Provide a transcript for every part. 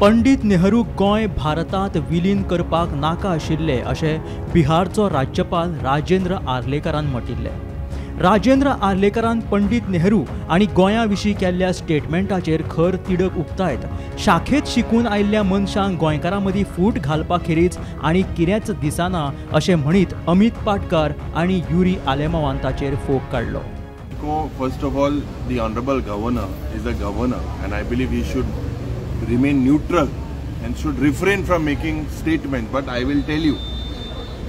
पंडित नेहरू गोंय भारतांत विलीन करपाक नाका आशिल्ले अशें बिहारचो राज्यपाल राजेंद्र आर्लेकरान म्हटिल्लें। राजेंद्र आर्लेकरान पंडित नेहरू आनी गोंया विशीं केल्ल्या स्टेटमेंटाचेर खर तिडक उक्तायत शाखेंत शिकून आयिल्ल्या मनशांक गोंयकारां मदीं फूट घालपा खेरीज आनी कितेंच दिसना अशें म्हणीत अमित पाटकार आनी युरी आलेमावान ताचेर फोग काडलो। First of all, the Honorable Governor is a governor and I believe he should remain neutral and should refrain from making statements. But I will tell you,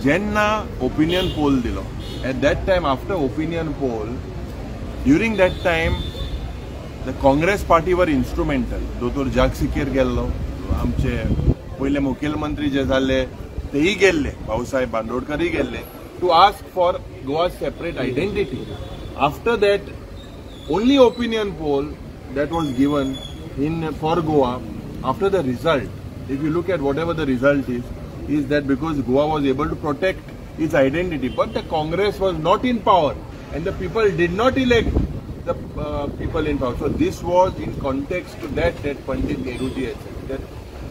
Jenna opinion poll dilo. At that time, after opinion poll, during that time, the Congress party were instrumental. Dr. Jacques Siqueira गेल्लो, आमचे पयले मुख्यमंत्री जे जाल्ले तेही गेल्ले, भाऊसाहेब बांदोडकरही गेल्ले, to ask for Goa's separate identity. After that, only opinion poll that was given in for Goa, after the result, if you look at whatever the result is that because Goa was able to protect its identity, but the Congress was not in power and the people did not elect the people in power. So this was in context to that Pandit Nehru ji had said, that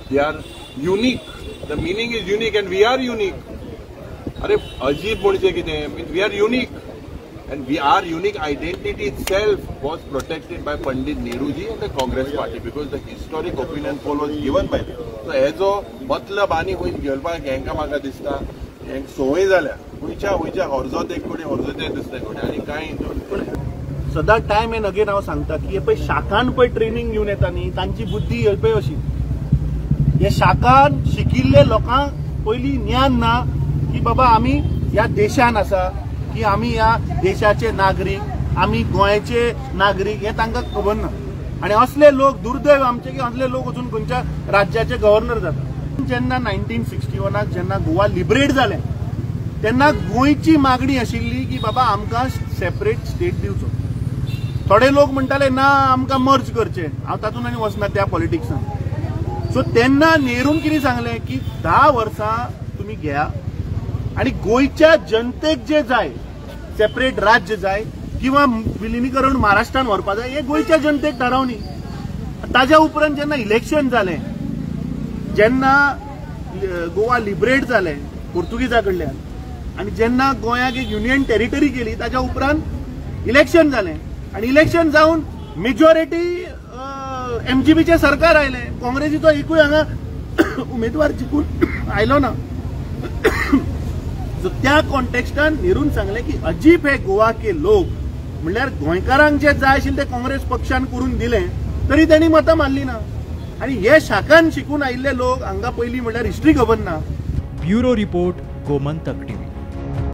they are unique, the meaning is unique and we are unique. Arey अजीब म्हणजे कितें, means we are unique. And we our unique identity itself was protected by Pandit Nehru ji and the Congress party because the historic opinion poll was given by them. So as a मतलब आनी खंय घेवपाक हेंकां म्हाका दिसता हेंक संवय जाल्या खंयच्या खंयच्या हरजोत एक कडेन हरजोत दुसरे कडेन आनी कांय सदां टायम एन्ड अगेन हांव सांगता की हे पळय शाखान पळय ट्रेनींग घेवन येता न्ही तांची बुद्धी हे पळय अशी हे शाखान शिकिल्ले लोकांक पयलीं ज्ञान ना की बाबा आमी ह्या देशान आसा की आमी ह्या देशाचे नागरीक, आमी गोंयचे नागरीक हे तांकां खबर ना. आनी असले लोक दुर्दैव आमचे की असले लोक वचून खंयच्या राज्याचे गव्हर्नर जाता. जेन्ना 1961 जेन्ना गोवा लिबरेट जालें तेन्ना गोंयची मागणी आशिल्ली की बाबा आमकां सेपरेट स्टेट दिवचो. थोडे लोक म्हणटाले ना आमकां मर्ज करचें, हांव तातूंत आनी वचना त्या पॉलिटिक्सान. सो तेन्ना नेरून कितें सांगलें की 10 वर्सां तुमी घेया आनी गोंयच्या जनतेक जे जाय सेपरेट राज्य जाय किंवा विलिनीकरण महाराष्ट्रान व्हरपा जाय हे गोंयच्या जनतेक थारावनी. ताज्या उपरांत जेन्ना इलेक्शन जालें, जेन्ना गोवा लिबरेट जालें पुर्तुगीजा कडल्यान आनी जेन्ना गोंयाक एक युनियन टेरिटरी केली ताज्या उपरांत इलेक्शन जालें आनी इलेक्शन जावन मेजॉरिटी एमजीबीचें सरकार आयलें. काँग्रेसीचो एकूय हांगा उमेदवार जिखून आयलो ना. सो त्या कॉन्टेक्स्टान नेरून सांगलें की अजीब हे गोवा के लोक म्हणल्यार गोंयकारांक जे जाय आशिल्लें तें काँग्रेस पक्षान करून दिलें तरी तांणी मतां मारली ना. आनी हे शाखान शिकून आयिल्ले लोक हांगा पयलीं म्हणल्यार हिस्ट्री खबर ना. Bureau report, Gomantak TV.